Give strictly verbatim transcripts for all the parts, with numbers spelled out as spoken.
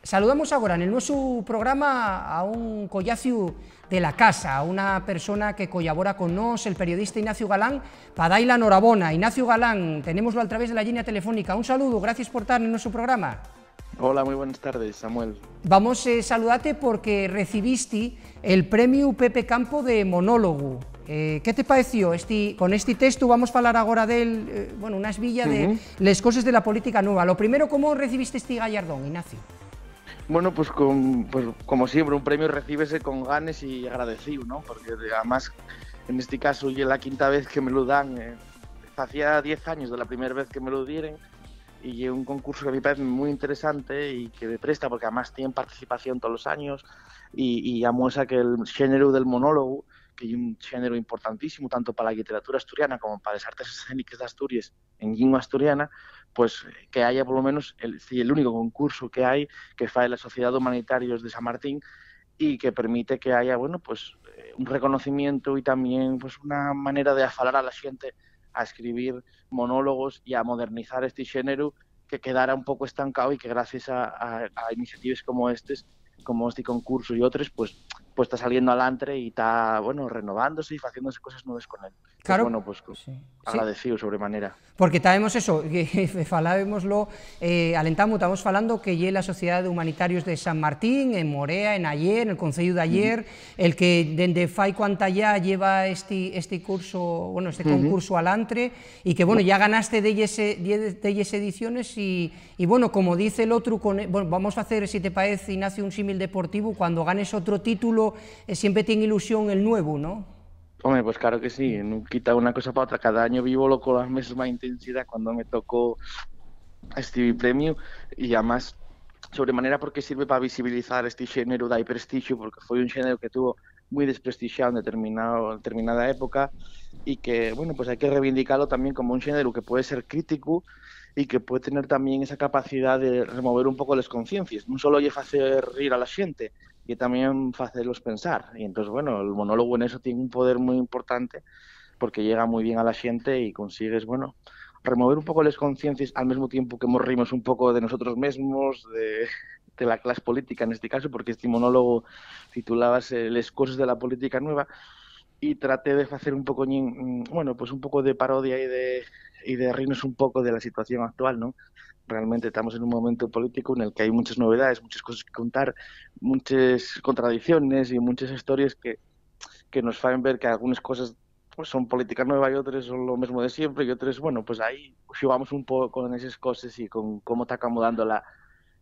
Saludamos agora nel nuesu programa a un collaciu de la casa, a una persona que collabora con nós, el periodista Ignacio Galán, pa dai la norabona. Ignacio Galán, tenémoslo al través de la llinia telefónica. Un saludu, gracies por tar nel nuesu programa. Hola, muy buenas tardes, Samuel. Vamos, eh, saludate porque recibisti el premiu Pepe Campo de monólogu. Eh, ¿qué te paeció esti, con esti testu? Vamos falar agora del, eh, bueno, una esbilla de Ujú. Les coses de la política nueva. Lo primero, ¿cómo recibiste esti gallardón, Ignacio? Bueno, pues, con, pues, como siempre, un premio recíbese con ganes y agradecíu, ¿no? Porque, además, en este caso, ye la quinta vez que me lo dan, eh, facía diez años de la primera vez que me lo dieren, y ye un concurso que a mí parece muy interesante y que me presta, porque además tiene participación todos los años y, y amuesa que el xéneru del monólogo, que ye un xéneru importantísimo tanto pa la lliteratura asturiana como pa les artes escéniques d'Asturies en llingua asturiana, pues, que haya, por lo menos, el, si el único concurso que hai que fai la Sociedad de Humanitarios de San Martín y que permite que haya, bueno, pues, eh, un reconocimiento y también, pues, una manera de afalar a la xente a escribir monólogos y a modernizar este xéneru que quedara un poco estancado y que gracias a, a, a iniciativas como estes, como este concurso y otros, pues, pues ta saliendo alantre y ta, bueno, renovándose y faciéndose cosas nuevas con él. Pues, Claro. bueno, pues, co-, Sí. Sí. agradecido sobremanera. Porque tabemos eso, que falábemoslo, eh, al entamu, tabemos falando que ye la Sociedad de Humanitarios de San Martín, en Morea, en Ayer, en el Conceyu d'Ayer, Ujú. el que dende fai cuanta ya lleva esti, esti curso, bueno, este Ujú. concurso alantre, y que, bueno, ya ganaste delles, delles ediciones y, y, bueno, como dice el otro, con e-, bueno, vamos a hacer, si te parece, Ignacio, un símil deportivo, cuando ganes otro título, eh, siempre tiene ilusión el nuevo, ¿no? Home, pues claro que sí, nun quita una cosa pa otra. Cada año vívolo cola mesma intensidá cuando me tocó este premiu, y además, sobremanera, porque sirve pa visibilizar este xéneru, dai prestixu, porque foi un xéneru que tuvo mui desprestixiáu en determinado, determinada época, y que, bueno, pues hai que reivindicalo también como un xéneru que puede ser crítico y que puede tener también esa capacidad de remover un poco les conciencies. Nun solo ye facer rir a la xente, ye también facelos pensar. Y entonces, bueno, el monólogo en eso tiene un poder muy importante, porque llega muy bien a la xente y consigues, bueno, remover un poco les conciencies al mesmo tiempo que morrimos un poco de nosotros mesmos, de, de la clase política en este caso, porque este monólogo titulábase Les coses de la política nueva, y traté de facer un poco, mm, bueno, pues un poco de parodia y de, y de rirnos un poco de la situación actual, ¿no? Realmente estamos en un momento político en el que hay muchas novedades, muchas cosas que contar, muchas contradicciones y muchas historias que, que nos faen ver que algunas cosas, pues, son política nueva y otras son lo mismo de siempre y otras, bueno, pues ahí jugamos un poco con esas cosas y con cómo está acomodándola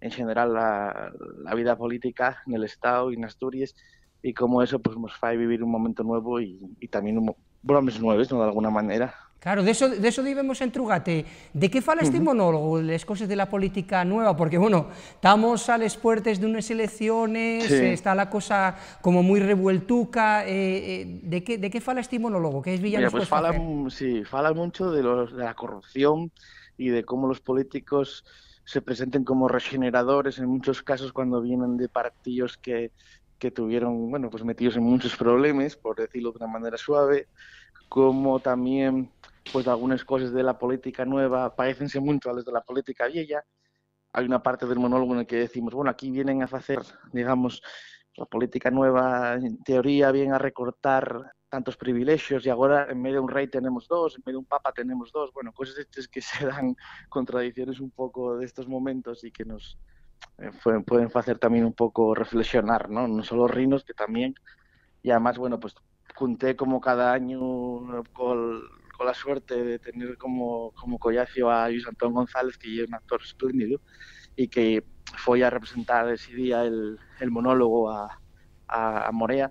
en general la, la vida política en el Estado y en Asturias, y cómo eso, pues, nos fai vivir un momento nuevo y, y también un mo-, bromes nueves, ¿no? De alguna manera. Claro, de eso, de eso debemos entrugate. ¿De qué fala este Ujú. monólogo, les coses de la política nueva? Porque, bueno, estamos a les puertes d'unes elecciones, Sí. eh, está la cosa como muy revueltuca. Eh, eh, ¿de qué, de qué fala este monólogo? ¿Qué es Villa Mira, nos pues puedes fala facer? mu-, sí, fala mucho de los, de la corrupción y de cómo los políticos se presenten como rexeneradores en muchos casos cuando vienen de partidos que, que tuvieron, bueno, pues metidos en muchos problemas, por decirlo de una manera suave, como también, pues, algunas cosas de la política nueva parécense mucho a las de la política vieja. Hay una parte del monólogo en el que decimos, bueno, aquí vienen a hacer, digamos, la política nueva, en teoría, viene a recortar tantos privilegios y ahora en vez de un rey tenemos dos, en vez de un papa tenemos dos. Bueno, cosas estas que se dan, contradicciones un poco de estos momentos y que nos, eh, fue-, pueden hacer también un poco reflexionar, ¿no? No solo rirnos, que también. Y además, bueno, pues conté como cada año col-, con la suerte de tener como, como collacio a Luis Antón González, que es un actor espléndido y que fue a representar ese día el, el monólogo a, a, a Morea.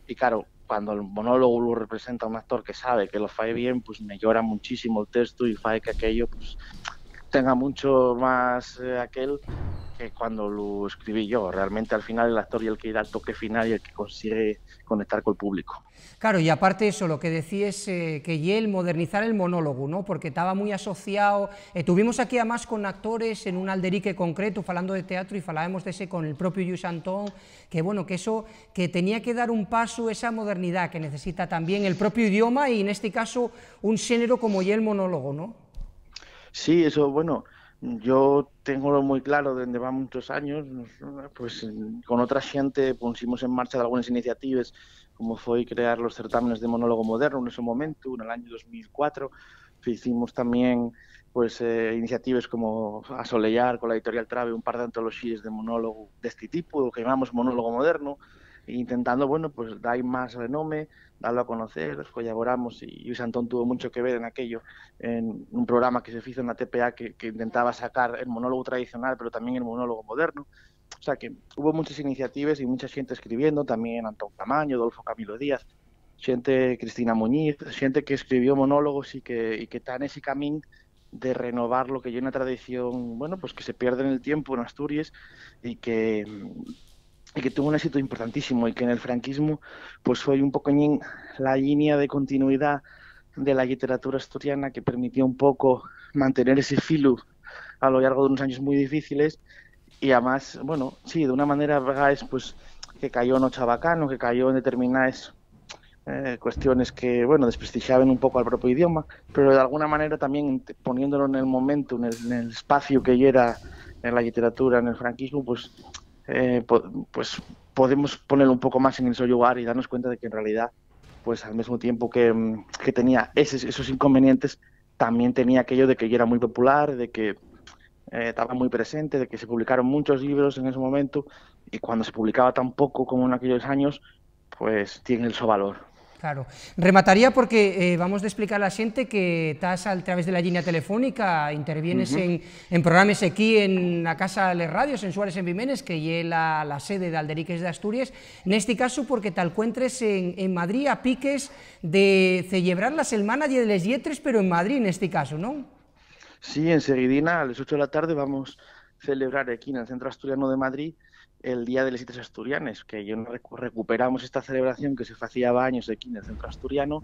Y claro, cuando el monólogo lo representa un actor que sabe que lo fai bien, pues me llora muchísimo el texto y fai que aquello, pues, tenga mucho más, eh, aquel que cuando lo escribí yo. Realmente, al final, el actor y el que da el toque final y el que consigue conectar con el público. Claro, y aparte eso, lo que decíes, eh, que ye el modernizar el monólogo, ¿no? Porque estaba muy asociado, eh, tuvimos aquí además con actores en un Alderique concreto, falando de teatro, y falábamos de ese con el propio Lluís Antón, que, bueno, que eso, que tenía que dar un paso esa modernidad que necesita también el propio idioma y, en este caso, un xénero como ye el monólogo, ¿no? Sí, eso, bueno, Yo tengo muy claro dende va muchos años, nos, pues, en, con otra xente pusimos en marcha algunes iniciatives, como foi crear los certámenes de monólogo moderno en ese momento, en el año dos mil cuatro. Hicimos también, pues, eh, iniciatives como Asoleyar con la editorial Trabe un par de antoloxíes de monólogo de este tipo, lo que llamamos monólogo moderno, intentando, bueno, pues, dar más renome, darlo a conocer. Collaboramos y Luis Antón tuvo mucho que ver en aquello, en un programa que se hizo en la T P A que, que intentaba sacar el monólogo tradicional, pero también el monólogo moderno. O sea que hubo muchas iniciativas y mucha xente escribiendo, también Antón Camaño, Dolfo Camilo Díaz, xente, Cristina Muñiz, xente que escribió monólogos y que, y que ta nesi camín de renovar lo que ye una tradición, bueno, pues que se pierde en el tiempo en Asturies y que, y que tuvo un éxito importantísimo y que en el franquismo, pues, foi un pocoñín la línea de continuidad de la literatura asturiana que permitió un poco mantener ese filu a lo largo de unos años muy difíciles. Y además, bueno, sí, de una manera, a vegaes, pues, que cayó no chabacano, que cayó en determinadas, eh, cuestiones que, bueno, desprestigiaban un poco al propio idioma, pero de alguna manera también ent-, poniéndolo en el momento, en el, en el espacio que yera en la literatura, en el franquismo, pues, eh, po-, pues podemos ponerlo un poco más en el so llugar y darnos cuenta de que en realidad, pues, al mismo tiempo que, mm, que tenía eses, esos inconvenientes, también tenía aquello de que ya era muy popular, de que, eh, estaba muy presente, de que se publicaron muchos libros en ese momento, y cuando se publicaba tan poco como en aquellos años, pues tiene el so valor. Claro. Remataría porque, eh, vamos de explicar a la xente que tas al través de la línea telefónica, intervienes Ujú. en, en programas aquí en la Casa de les Radios, en Suárez en Bimenes, que ye la, la sede de Alderiques d'Asturies, nesti casu porque t'alcuentres en, en Madrid a piques de celebrar la Selmana de les Lletres, pero en Madrid nesti casu, ¿non? Sí, enseguidina, a les ocho de la tarde, vamos a celebrar aquí en el Centro Asturiano de Madrid el Día de les Lletres Asturianes, que yo recu-, recuperamos esta celebración que se facía años aquí en el Centro Asturiano,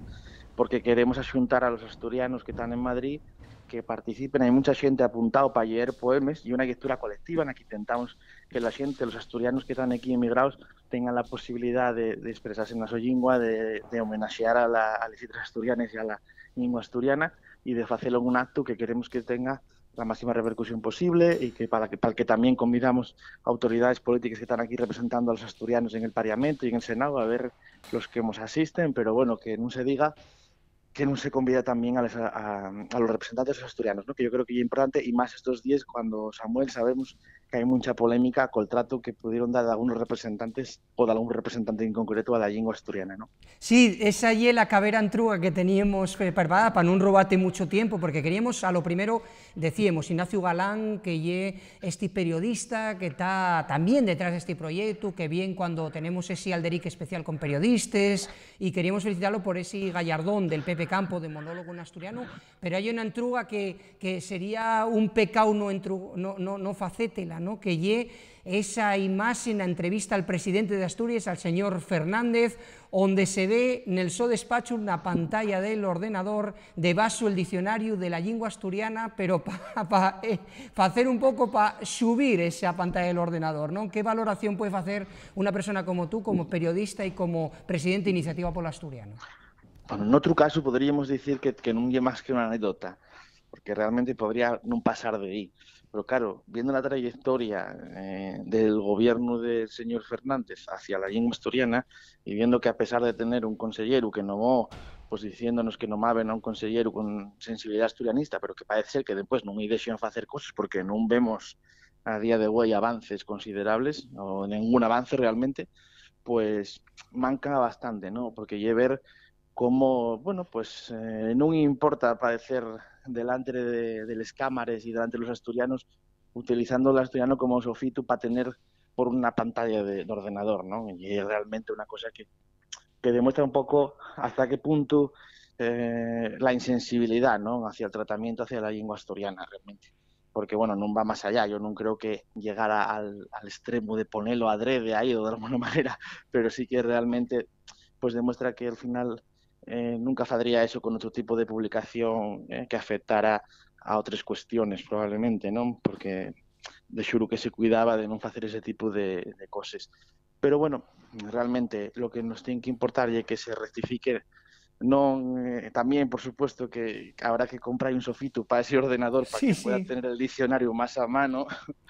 porque queremos axuntar a los asturianos que están en Madrid que participen. Hay mucha xente apuntado pa lleer poemes y una lectura colectiva en la que intentamos que la xente, los asturianos que están aquí emigrados, tengan la posibilidad de, de expresarse na so llingua, de, de homenaxear a la, a les Lletres Asturianes y a la llingua asturiana, y de facelo en un acto que queremos que tenga la máxima repercusión posible, y que para que, para que también convidamos a autoridades políticas que están aquí representando a los asturianos en el Parlamento y en el Senado, a ver los que nos asisten, pero bueno, que no se diga que no se convida también a los, a, a los representantes asturianos, ¿no? Que yo creo que es importante, y más estos días cuando, Samuel, sabemos que hay mucha polémica col trato que pudieron dar algunos representantes o de algún representante en concreto a la lengua asturiana, ¿no? Sí, esa ye la cabera entruga que teníamos preparada pa nun robate mucho tiempo, porque queríamos, a lo primero, decíamos, Ignacio Galán, que ye esti periodista que ta también detrás d'esti proyectu, que bien cuando tenemos esi Alderique especial con periodistes, y queríamos felicitalo por esi gallardón del Pepe Campo de monólogo en asturiano, pero hai una entruga que, que sería un pecao no entru-, no, no, no facétela, ¿no? Que ye esa imaxe na entrevista al presidente de Asturies, al señor Fernández, onde se ve nel so despachu na pantalla del ordenador debaxo el diccionariu de la llingua asturiana, pero pa, pa, eh, facer un poco pa xubir esa pantalla del ordenador, ¿non? ¿Qué valoración puede facer una persona como tú, como periodista y como presidente de Iniciativa polo Asturiano? Bueno, n'otru casu podríamos dicir que, que nun ye más que una anécdota, porque realmente podría nun pasar de ahí. Pero claro, viendo la trayectoria, eh, del gobierno del señor Fernández hacia la lengua asturiana, y viendo que a pesar de tener un conselleru que nomó, pues diciéndonos que nomaben a un conselleru con sensibilidad asturianista, pero que parece ser que después nun-y dexen facer coses porque nun vemos a día de güei avances considerables, o ningún avance realmente, pues manca bastante, ¿no? Porque ye ver cómo, bueno, pues, eh, nun importa padecer delante de, de les cámares y delante de los asturianos, utilizando el asturiano como sofitu pa tener por una pantalla de, de ordenador, ¿no? Y es realmente una cosa que, que demuestra un poco hasta qué punto, eh, la insensibilidad, ¿no? Hacia el tratamiento, hacia la lengua asturiana, realmente. Porque, bueno, nun va más allá. Yo nun creo que llegara al, al extremo de ponelo adrede ahí o de alguna manera, pero sí que realmente, pues, demuestra que al final, eh, nunca fadría eso con otro tipo de publicación, eh, que afectara a otras cuestiones, probablemente, ¿no? Porque de xuru que se cuidaba de nun facer ese tipo de, de coses. Pero, bueno, realmente lo que nos tiene que importar ye que se rectifique Non, eh, también, por supuesto, que habrá que comprar un sofitu pa ese ordenador pa Sí, que pueda sí. tener el diccionario más a mano,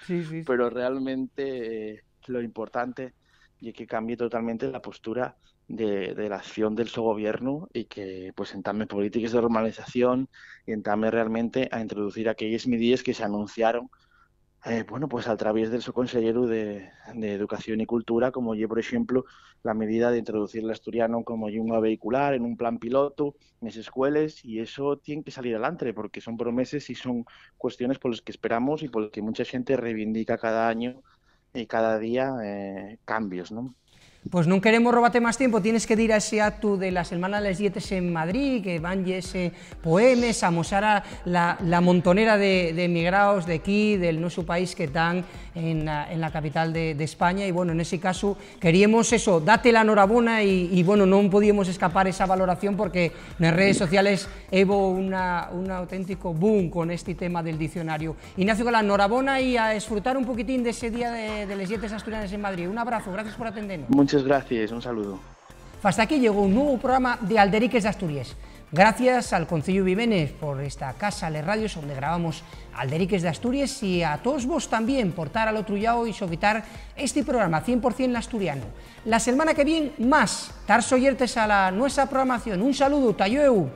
Sí, sí. pero realmente, eh, lo importante ye que cambie totalmente la postura de, de la acción del so gobiernu y que, pues, entame polítiques de normalización y entame realmente a introducir aquelles midíes que se anunciaron, eh, bueno, pues, a través del so conselleru de, de Educación y Cultura, como ye, por exemplu, la medida de introducir l'asturianu como llingua vehicular en un plan piloto nes escueles, y eso tien que salir alantre, porque son promeses y son cuestiones poles que esperamos y poles que mucha xente reivindica cada año y cada día, eh, cambios, ¿no? Pues non queremos robarte más tiempo, tienes que dir a ese actu de la Selmana de les Lletres en Madrid, que van ese poemes, amosar a la, la montonera de, de emigraos de aquí, del nuesu país, que tán en la, en la capital de, de España. Y bueno, en ese caso queríamos eso, date la norabona y, y, bueno, non podíamos escapar esa valoración porque en redes sociales hubo una, un auténtico boom con este tema del diccionario. Ignacio Galán, norabona y a esfrutar un poquitín de ese Día de, de les Lletres Asturianes en Madrid. Un abrazo, gracias por atendernos. Muchas gracias, un saludo. Hasta aquí llegó un nuevo programa de Alderiques d'Asturies. Gracias al Concello Vivenes por esta casa, les radios, donde grabamos Alderiques d'Asturies, y a todos vos también por tar al otro llau y sofitar este programa cien por cien asturiano. La semana que viene, más. Tar soyertes a la nuestra programación. Un saludo, ta llueu.